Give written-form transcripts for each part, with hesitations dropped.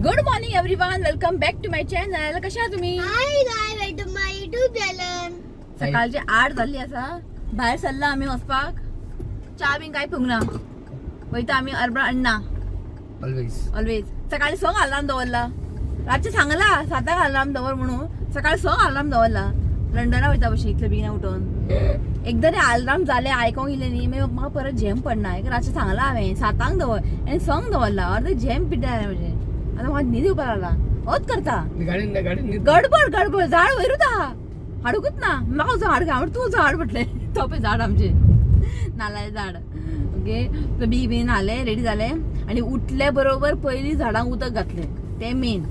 Good morning everyone, welcome back to my channel. कशा आहात तुम्ही? Hi guys, welcome to my YouTube channel. सकाळचे 8 जाल्ली आसा. भायर सरला आमी वचपाक. च्या बीन काय पिवंक ना, वयता आमी अर्बन अण्णा. ऑलवेज. ऑलवेज. सकाळी 6 अलार्म दवरला. रातचे सांगला 7 अलार्म दवर म्हणून, सकाळी 6 अलार्म दवरला. लंडना वयता बशी इतले बेगीन उठून. एकदा ते अलार्म जाले आयकोंक येयले न्ही, मागीर म्हाका परत झेम पडना. एक रातचें सांगला हांवें 7 दवर आनी 6 दवरला, अर्दे झेम पिड्ड्यार जालें म्हजें. आतां म्हाका न्हीद येवपाक लागला. होच करता. गाडी गाडी. गडबड गडबड. झाड वयरूच आहा, हाडूकच ना. म्हाका झाड काय तूं झाड म्हटलें, तो पळय झाड आमचें नाल्लाचें झाड. ओके, तो बेगीन बेगीन न्हाले, रेडी जाले आनी उठले बरोबर पयलीं झाडांक उदक घातलें. तें मेन,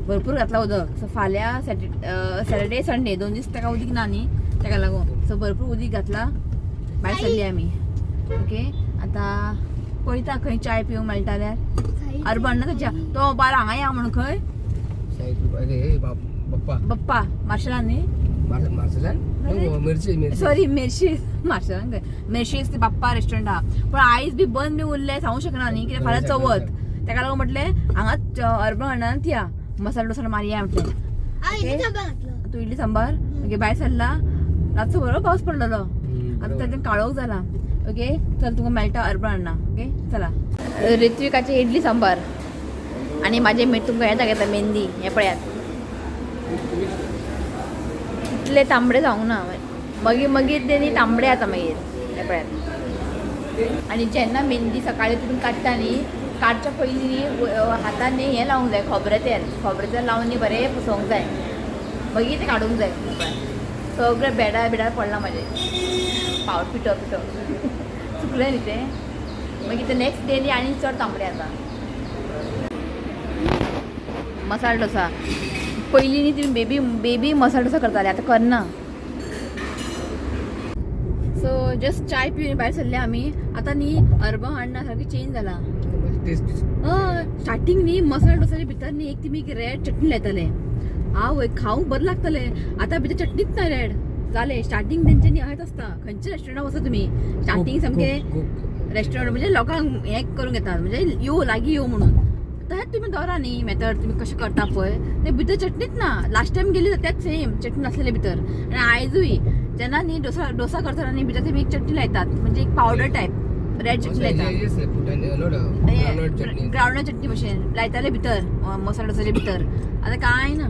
भरपूर घातलां उदक. सो फाल्यां सॅटर्डे संडे 2 दीस ताका उदीक ना न्ही, ताका लागून सो भरपूर उदीक घातलां. भायर सरली आमी. ओके, आतां पळयता खंय चाय पिवंक मेळटा जाल्यार. अर्बन ना तुज्या तो बारा हांगा या म्हणून खंय. अरे बाप्पा. बप्पा मार्शलान न्ही? मार्सेलान मिरची मिरची. सॉरी, मेर्शी. मार्शलान खंय, मेर्शीस ते बाप्पा रेस्टॉरंट आहा, पूण आयज बी बंद बी उरलें सांगू शकना न्ही, कित्याक फाल्यां चवथ. ताका लागून म्हटलें हांगाच अर्बन अण्णान या मसाला डोसा मारया म्हटलें. तूं इडली सांबार. ओके, भायर सरला. रातचो बरो पावस पडलेलो, आतां तातूंत काळोख जाला. ओके, चल तुमकां मेळटा अर्बन अण्णा. ओके, चला. ऋत्विकाचे इडली सांबार आनी म्हाजे तुमकां हें दाखयता मेहंदी. हें पळयात, इतले तांबडे जावंक ना, मागीर मागीर ते न्ही तांबडे जाता मागीर. हें पळयात. आनी जेन्ना मेहंदी सकाळी तितून काडटा न्ही, काडच्या पयलीं न्ही हातान न्ही हें लावंक जाय, खोबरें तेल. खोबरें तेल लावन न्ही बरें पुसोवंक जाय, मागीर तें काडूंक जाय. सगळें बेडा बिडार पडलां म्हाजें, पावट पिठो पिठो सुकलें न्ही तें. मागीर ते नेक्स्ट डे न्ही आनी चड तांबडे जाता. मसाला डोसा पयलीं न्ही तुमी बेबी बेबी मसाला डोसा करताले, आतां करना. सो जस्ट चाय पिवन भायर सरले आमी. आतां न्ही अर्बन अण्णा सारकें चेंज जाला. टेस्ट. हय, स्टार्टींग न्ही मसाला डोसाच्या भितर न्ही एक तुमी रेड चटणी लायताले, आवय खावंक बरें लागतलें. आतां भितर चटणीच ना, रेड जालें. स्टार्टींग तेंचे न्ही अशेंच आसता. खंयच्या रेस्टॉरंटाक वचा तुमी, स्टार्टींग सामकें रेस्टॉरंट म्हणजे लोकांक हें करूंक येतात, म्हणजे यो लागीं यो म्हणून. तशेंच तुमी दवरा न्ही मेथड, तुमी कशें करता पळय ते भितर चटणीच ना. लास्ट टायम गेली तेच सेम चटणी नासलेले भितर. आनी आयजूय जेन्ना न्ही डोसा डोसा करतना न्ही भितर तेमी एक चटणी लायतात, म्हणजे एक पावडर टायप रेड चटणी लायतात, चटणी. ग्रावंडनट चटणी भशेन लायताले भितर मसाला डोसाच्या भितर. आतां कांय ना.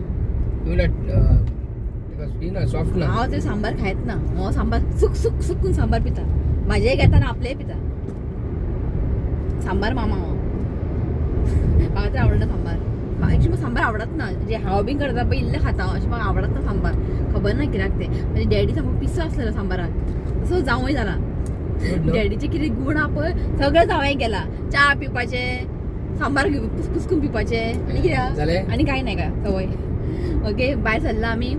ना, सॉफ्ट ना. हांव ते सांबार खायत ना. हो सांबार सुक सुक सुकून सांबार पिता. म्हाजेय घेता ना, आपलेय पिता सांबार. मामा हो म्हाका तर आवडना सांबार. म्हाका एक्चुअली सांबार आवडत ना. जे हांव बीन करता पळय इल्लें खाता अशें, म्हाका आवडत ना सांबार. खबर ना कित्याक तें. म्हाजे डॅडी सामको पिसो आसलेलो सांबाराक, सो जावंय जाला. डॅडीचे कितें गूण आहा पळय सगळें जावंय गेला. च्या पिवपाचें, सांबार पुसपुसकून पिवपाचें आनी कितें. जालें? आनी कांय नाका संवय. ओके, भायर सरला आमी.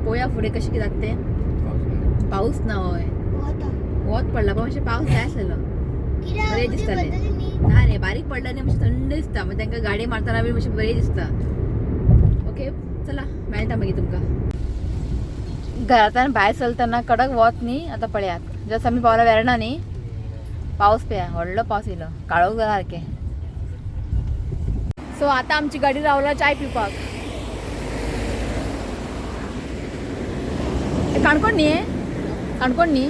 पळोवया फुडें कशें कितें जाता तें. पावस ना हय, वत पडला, पण मातशें पावस जाय आसलेलो, बरें दिसतालें. ना रे, बारीक पडला न्ही, मातशें थंड दिसता. मागीर तांकां गाडी मारतना बी मातशें बरें दिसता. ओके, चला मेळटा मागीर तुमकां. घरांतल्यान भायर चलतना कडक वत न्ही. आतां पळयात, जस्ट आमी पावला वेर्णा न्ही, पावस पळया, व्हडलो पावस येयलो, काळोख जाला सारकें. सो आतां आमची गाडी रावला चाय पिवपाक. काणकोण न्ही हें? काणकोण न्ही?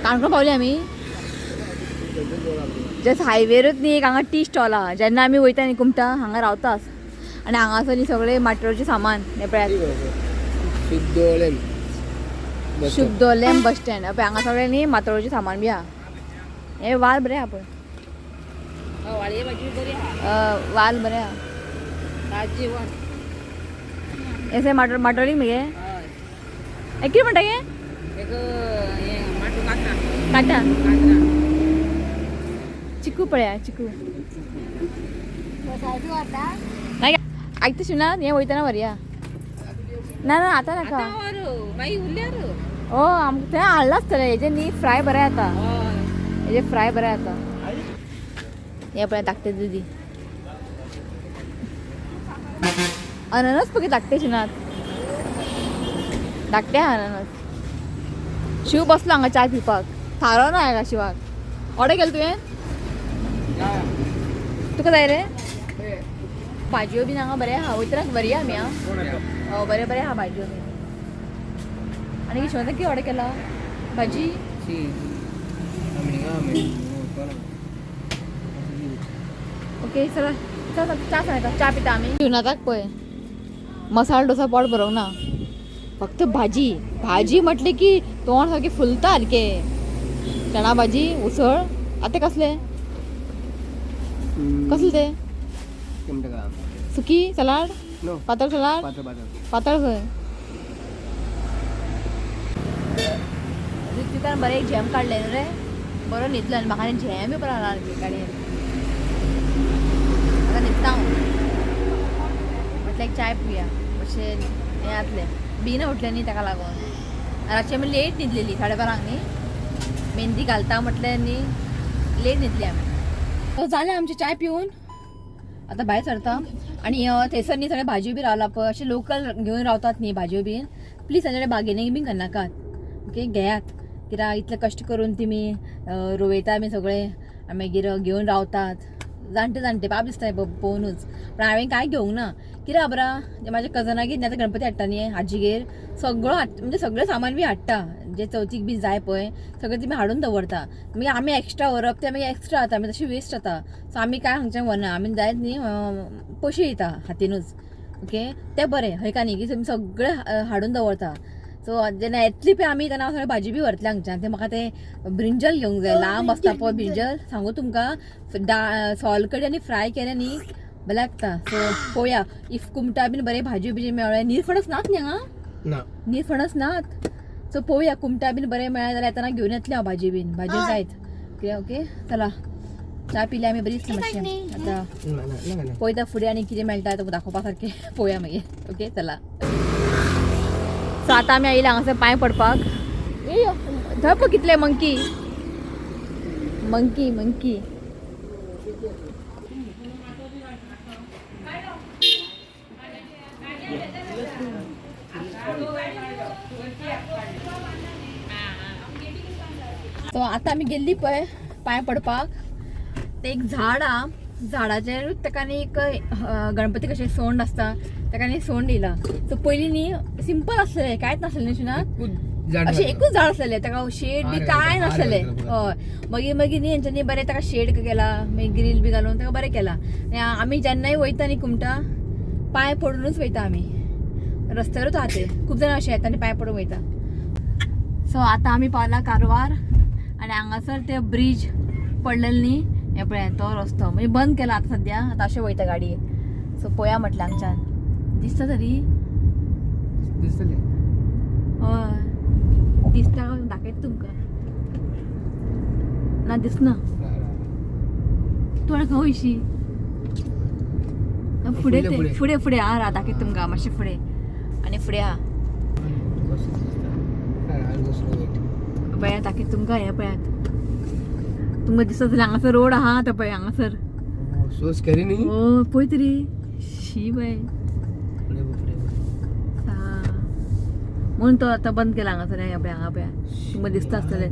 काणकोण पावली आमी. जस्ट हायवेरूच न्ही एक हांगा टी स्टॉल आहा. जेन्ना आमी वयता न्ही कुमटा, हांगा रावताच. आनी हांगासर न्ही सगळें माटोळचें सामान. हें पळयात. शुद्धोलेम. शुद्धोलेम बस स्टँड. पळय हांगा सगळें न्ही मातोळचें सामान बी आहा. हें वाल बरें आहा पळय. वाल बरें आहा. हें माटोळी माटोळी मगे हें कितें म्हणटा गे? काटा. चिकू पळया, चिकू. नाही आयकता शिवना, हें वयतना व्हरया. ना ना, आतां नाका. ओ आमकां थंय हाडलां आसतलें. हेजें न्ही फ्राय बरें जाता, हेजें फ्राय बरें जाता. हें पळय धाकटे दुदी अननस पळय, धाकटे शिनात, धाकटे आहा अननस. शिव बसलो हांगा चाय पिवपाक. थारो ना हेका शिवाक. ऑर्डर केलं तुवें? तुका जाय रे? भाजयो बीन हांगा बरें आहा, वयतराक बरी आमी आं. हो बरें बरें आहा भाजयो बीन. आनी किशोर कितें ऑर्डर केला? भाजी. ओके चला चला, च्या सांगता, च्या पिता आमी. शिवनाथाक पळय मसाला डोसा पोट भरोंक ना, फक्त भाजी. भाजी म्हटली की तोंड सारकें फुलता सारकें. चणा भाजी, उसळ. आतां कसलें कसलें तें? सुकी सलाड. नो. पातळ सलाड. पातळ पातळ. पातळ खंय. ऋत्विकान बरें एक झेम काडलें न्हू रे, बरो न्हिदलो आनी म्हाका आनी झेम येवपा लागला गाडयेन. आतां न्हिदता हांव. म्हटलें एक चाय पिवया, मातशें हें जातलें. बेगीन उठलें न्ही ताका लागून. रातची आमी लेट न्हिदलेली, 12:30 न्ही. मेहंदी घालता म्हटलें न्ही, लेट न्हिदली आमी. जालें आमचें चाय पिवन, आतां भायर सरता. आनी थंयसर न्ही सगळे भाजयो बी रावला पळय, अशें लोकल घेवन रावतात न्ही भाजयो बीन, प्लीज तांचे कडेन बार्गेनींग बीन करनाकात. ओके घेयात, कित्याक इतले कश्ट करून तुमी रोवयता आमी सगळे आनी मागीर घेवन रावतात. जाणटे जाणटे पाप दिसता पळोवनूच. पण हांवें कांय घेवंक ना, कित्याक खबर आहा, म्हाज्या कजनागेर न्ही आतां गणपती हाडटा न्ही, आजीगेर सगळो हाड, म्हणजे सगळें सामान बी हाडटा, जे चवथीक बी जाय पळय सगळें तुमी हाडून दवरता. मागीर आमी एक्स्ट्रा व्हरप तें मागीर एक्स्ट्रा जाता, मागीर तशें वेस्ट जाता. सो आमी कांय हांगच्यान व्हरना, आमी जायत न्ही पयशे दिता हातीनूच. ओके तें बरें हय का न्ही, की तुमी सगळें हाडून दवरता. सो जेन्ना येतली पळय आमी तेन्ना हांव सगळें भाजी बी व्हरतलें हांगच्यान. तें म्हाका तें ब्रिंजल घेवंक जाय, लांब आसता पळय ब्रिंजल, सांगू तुमकां, सोल कडी आनी फ्राय केलें न्ही बरें लागता. सो पळोवया if कुमटा बीन बरें भाजी बिजी मेळ्ळें. निरफणस नात न्ही हांगा? ना. निरफणस नात. सो पळोवया कुमटा बीन बरें मेळ्ळें जाल्यार येतना घेवन येतलें हांव भाजी बीन, भाजी जायत कितें. ओके चला, च्या पिली आमी बरी दिसली मातशें. आतां पळयता फुडें आनी कितें मेळटा तुमकां दाखोवपा सारकें, पळोवया मागीर. ओके चला. सो आतां आमी आयला हांगासर पांय पडपाक. ए थंय पळय कितले मंकी मंकी मंकी. सो आतां आमी गेल्ली पळय पांय पडपाक, तें एक झाड आहा, झाडाचेर ताका न्ही एक गणपती कशें सोंड आसता ताका न्ही सोंड येयला. सो पयलीं न्ही सिंपल आसलें, कांयच नासलें न्ही शिनात, अशें एकूच झाड आसलेलें, ताका शेड बी कांय नासलेलें. हय मागीर मागीर न्ही हेंच्यांनी बरें ताका शेड केला, मागीर ग्रील बी घालून ताका बरें केला. आनी आमी जेन्नाय वयता न्ही कुमटा पांय पडुनूच वयता आमी, रस्त्यारूच आहा ते, खूब जाणां अशें येता आनी पांय पडून वयता. सो आतां आमी पावला कारवार आनी हांगासर ते ब्रीज पडलेले न्ही हें पळय तो रस्तो म्हणजे बंद केला आतां सद्या, आतां अशें वयता गाडी. सो पळया म्हटलें हांगच्यान दिसता तरी. दिसतलें. हय दिसता, दाखयता तुमकां. ना दिसना. तूं आनी खंय वयशी? फुडें ते फुडें फुडें आहा, दाखयता तुमकां मातशें फुडें आनी फुडें आहा पळयात, दाखयता तुमकां. हें पळयात, तुमकां दिसता जाल्यार हांगासर रोड आहा आतां पळय हांगासर. सो स्कॅरी न्ही. हो पळय तरी शी पळय म्हणून तो आतां बंद केला हांगासर. हें पळय हांगा पळय तुमकां दिसता आसतलें.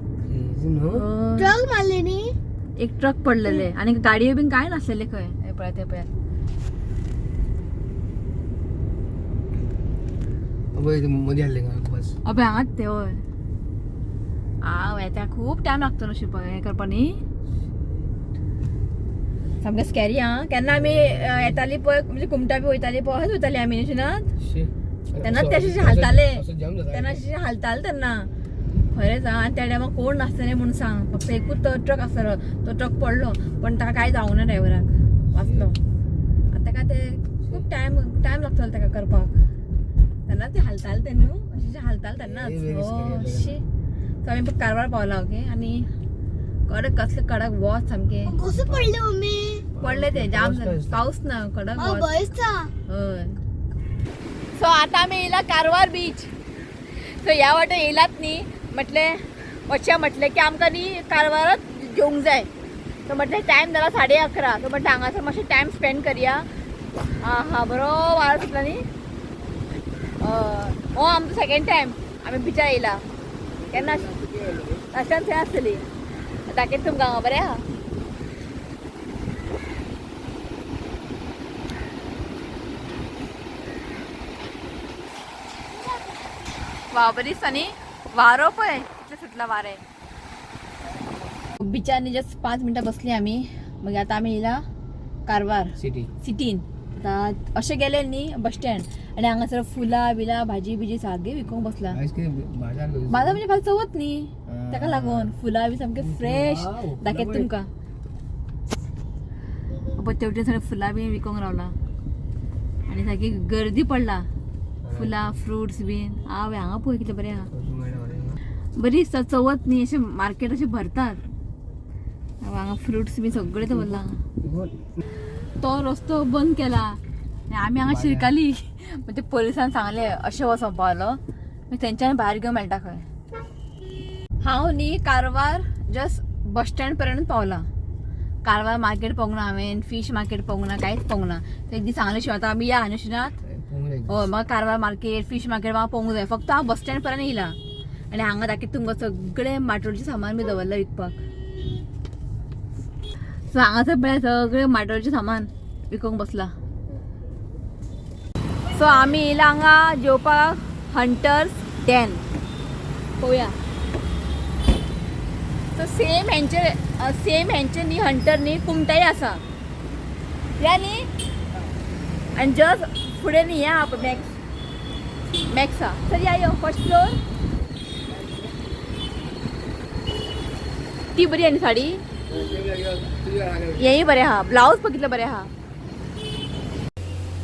ट्रक मारले न्ही, एक ट्रक पडलेले आनी गाडयो बीन कांय नासलेले खंय. हें पळय तें पळयात. बस अबे हांगाच ते. हय हांव येता, खूब टायम लागतलो शिकपाक हें करपाक न्ही, सामकें स्कॅरी आं. केन्ना आमी येताली पळय, म्हणजे कुमटा बी वयताली पळय, अशेंच वयताली आमी न्ही शिनात, तेन्ना ते अशें हालताले, तेन्ना अशें हालताले तेन्ना खरेंच आं. आनी त्या टायमार कोण नासतले म्हणून सांग, फक्त एकूच तो ट्रक आसतलो, तो ट्रक पडलो पण ताका कांय जावंक ना, ड्रायव्हराक वाचलो. आतां ताका ते खूब टायम टायम लागतलो ताका करपाक, तेन्ना ते हालताले ते न्हू अशें हालताले तेन्नाच. शी. सो आमी कारवार पावला. ओके आनी कडक कसले कडक वत सामकें. कसो पडले मम्मी? पडले ते जाम पावस ना, कडक वत. हय. सो आतां आमी येयला कारवार बीच. सो ह्या वाटेन येयलात न्ही म्हटलें वचया, म्हटलें की आमकां न्ही कारवारात जेवंक जाय. सो म्हटलें टायम जाला 11:30, सो म्हटलें हांगासर मातशें टायम स्पेंड करया. आं हा बरो वारो सुटला न्ही. हो आमचो सेकेंड टायम आमी बिचार येयला, केन्ना लास्टान थंय आसतली. दाखयता तुमकां हांगा बरें आहा. वा बरी दिसता न्ही. वारो पळय कितले सुटला वारे. बिचार जस्ट 5 मिनटां बसली आमी. मागीर आतां आमी येयला कारवार सिटी. सिटीन. आतां अशें गेले न्ही बस स्टँड आनी हांगासर फुलां बिलां भाजी बिजी सारकी विकूंक बसला. आयज कितें बाजार? बाजार म्हणजे फाल्यां चवथ न्ही, ताका लागून फुलां बी सामके फ्रेश. वाव, दाखयता फुलां. तुमकां. पळय तेवटेन सगळें फुलां बी विकूंक रावला आनी सारकी गर्दी पडला. फुलां फ्रुट्स बीन. आवय, हांगा पळय कितलें बरें आहा. बरी दिसता चवथ न्ही, अशें मार्केट अशें भरतात. हांगा फ्रुट्स बी सगळें दवरलां. तो रस्तो बंद केला आनी आमी हांगा शिरकाली. मागीर ते पोलिसान सांगलें अशें वचोंक पावलो, मागीर तेंच्यान भायर घेवंक मेळटा खंय. हांव न्ही कारवार जस्ट बस स्टँड पर्यंत पावलां. कारवार मार्केट पावूंक ना हांवें, फीश मार्केट पावूंक ना, कांयच पावूंक ना. एक दीस सांगलें शिवाय आतां आमी या न्हू शिनात. हय, म्हाका कारवार मार्केट फीश मार्केट म्हाका पळोवंक जाय. फक्त हांव बस स्टँड पर्यंत येयलां आनी हांगा दाखयता तुमकां सगळें माटोळचें सामान बी दवरलां विकपाक. सो हांगासर पळय सगळें माटोळचें सामान विकूंक बसलां. सो आमी येयला हांगा जेवपाक हंटर्स डॅन. पळोवया. सो सेम हेंचे, सेम हेंचे न्ही हंटर न्ही कुमटाय आसा या न्ही. आनी जस्ट फुडें न्ही हें आहा पळय मॅक्स, मॅक्स आहा. सर या यो फर्स्ट फ्लोर. ती बरी आहा न्ही साडी? हेंय बरें आहा. ब्लावज पळय कितलें बरें आहा.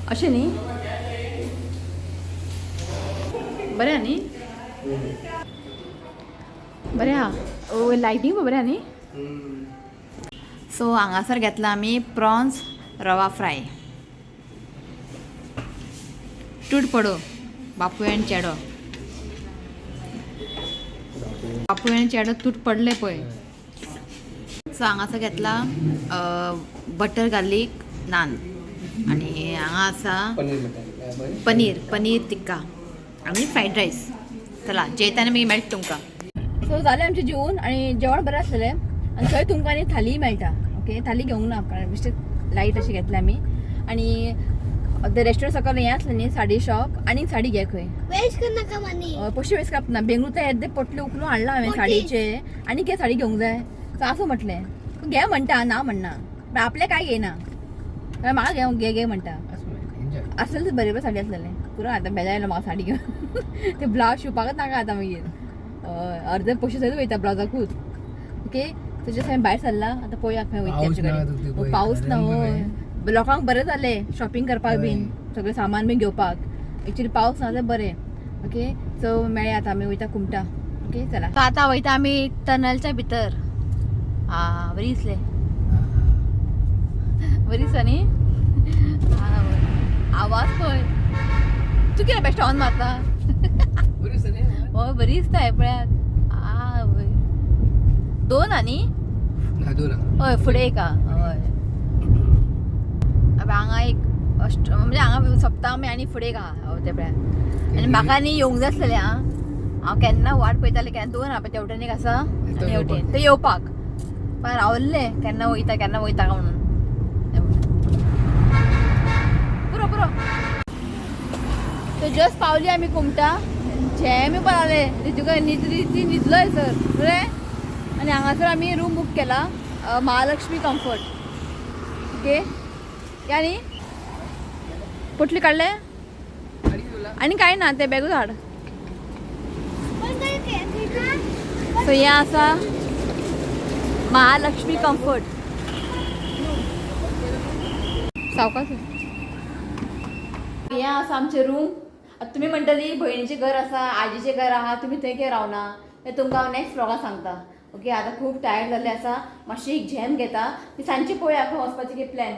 अशें न्ही बरें आहा न्ही, बरें आहा. ओ लायटींग बरें आहा न्ही. सो हांगासर घेतला आमी प्रॉन्स रवा फ्राय. टूट पडो बापूय आनी चेडो, बापूय आनी चेडो तूट पडले पळय. सो हांगासर घेतला बटर गार्लीक नान आनी हांगा आसा पनीर. पनीर, पनीर टिक्का आनी फ्रायड रायस. चला जेयताना मागीर मेळटा तुमकां. सो जालें आमचें जेवण आनी जेवण बरें आसलेलें आनी थंय तुमकां न्ही थाली मेळटा. ओके, थाली घेवंक ना कारण बेश्टें लायट अशें घेतलें आमी. आनी ते रेस्टॉरंट सकयल हें आसलें न्ही साडी शॉप, आनी साडी घे खंय. वेस्ट करनाका मनी. पयशे वेस्ट कापना. बेंगळूर येदे पोटले उखलून हाडला हांवें साडयेचे आनी घे साडी घेवंक जाय. सो आसूं म्हटलें, घे म्हणटा, ना म्हणना, पण आपलें काय घेयना. म्हाका घेवंक घे घे म्हणटा. आसलें बरें बरें साडी आसलेलें पुरो. आतां बेजार आयलो म्हाका साडी घेवन. ते ब्लावज शिवपाकच नाका आतां मागीर. हय, अर्दे पयशे सयत वयता ब्लावजाकूच. ओके, तशें हांवें भायर सरला आतां पळोवया खंय वयता पावस आमचे ना कडेन. पळय, पावस ना. गरम. हय, लोकांक बरें जालें शॉपिंग करपाक बीन, सगळें सामान बीन घेवपाक. एक्चुली पावस ना जाल्यार बरें. ओके, सो मेळया आतां आमी वयता कुमटा. ओके चला आतां वयता आमी टनलच्या भितर. आ बरी दिसलें, बरी दिसता न्ही. आवाज पळय तूं कितें बेश्टो ऑन मारता. हय बरी दिसता हें पळयात. आवय, दोन आहा न्ही? दोन. हय, फुडें एक आहा. हय, हांगा एक म्हणजे हांगा सोंपता आमी आनी फुडें एक आहा. हय तें पळयात. आनी म्हाका न्ही येवंक जाय आसलेलें. आं हांव केन्ना वाट पळयतालें केन्ना. दोन आहा पळय, तेवटेन एक आसा आनी हेवटेन तें येवपाक पण रावल्लें केन्ना वयता केन्ना वयता काय म्हणून. पुरो पुरो. तो जस्ट पावली आमी कुमटा. जेम येवपा लागलें. रितुका न्हिद न्हिदलोय सर बरें. आनी हांगासर आमी रूम बूक केला महालक्ष्मी कम्फर्ट. ओके या न्ही पोटली काडले आनी कांय ना ते बॅगूच हाड. सो हें आसा महालक्ष्मी कम्फर्ट. सावकाश. हें आसा आमचें रूम. आतां तुमी म्हणटली भयणीचें घर आसा, आजीचें घर आहा, तुमी थंय कित्याक रावना? तें तुमकां हांव नेक्स्ट व्लॉगान सांगता. ओके, आतां खूब टायर्ड जाल्लें आसा, मातशी एक झेम घेता. ती सांजची पळोवया खंय वचपाचें कितें प्लॅन.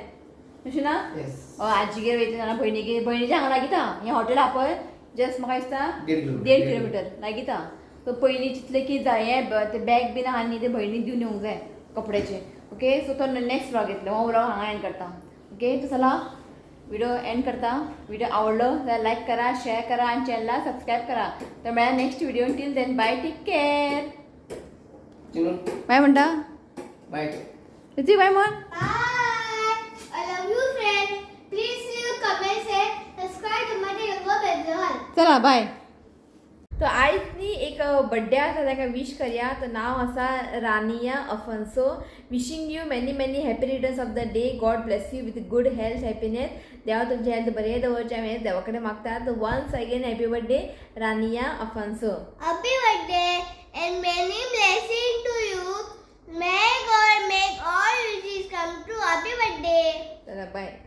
अशें ना? हय, आजीगेर वयतली जाल्यार भयणीगेर. भयणीच्या हांगा लागींच आहा हें हॉटेल आहा पळय, जस्ट म्हाका दिसता 1.5 किलोमिटर लागींच आहा. सो पयलीं चिंतलें की जाय हें ते बॅग बीन आहा न्ही, ते भयणीक दिवन येवंक जाय कपड्याचे. ओके, सो तो नेक्स्ट व्लॉग येतलो. हो व्लॉग हांगा एंड करता. ओके, तो चला व्हिडिओ एंड करता. व्हिडिओ आवडलो जाल्यार लायक करा, शेअर करा आनी चॅनला सबस्क्रायब करा. तर मेळ्या next video. Till then bye, take care. Bye म्हणटा. बाय. ऋतिक बाय म्हण. Bye. I love you friend. Please you comment, share, subscribe to my channel. चला बाय. तो आयज न्ही एक बड्डे आसा ताका विश करया. तो नांव आसा Rania Afonso. Wishing you many many happy returns of the day. God bless you with good health, happiness. देवा तुमची हेल्थ बरी दवरची हांवें देवा कडेन मागता. तो once again happy birthday Rania Afonso. Happy birthday and many blessing to you. May God make all wishes come true. Happy birthday. चला बाय.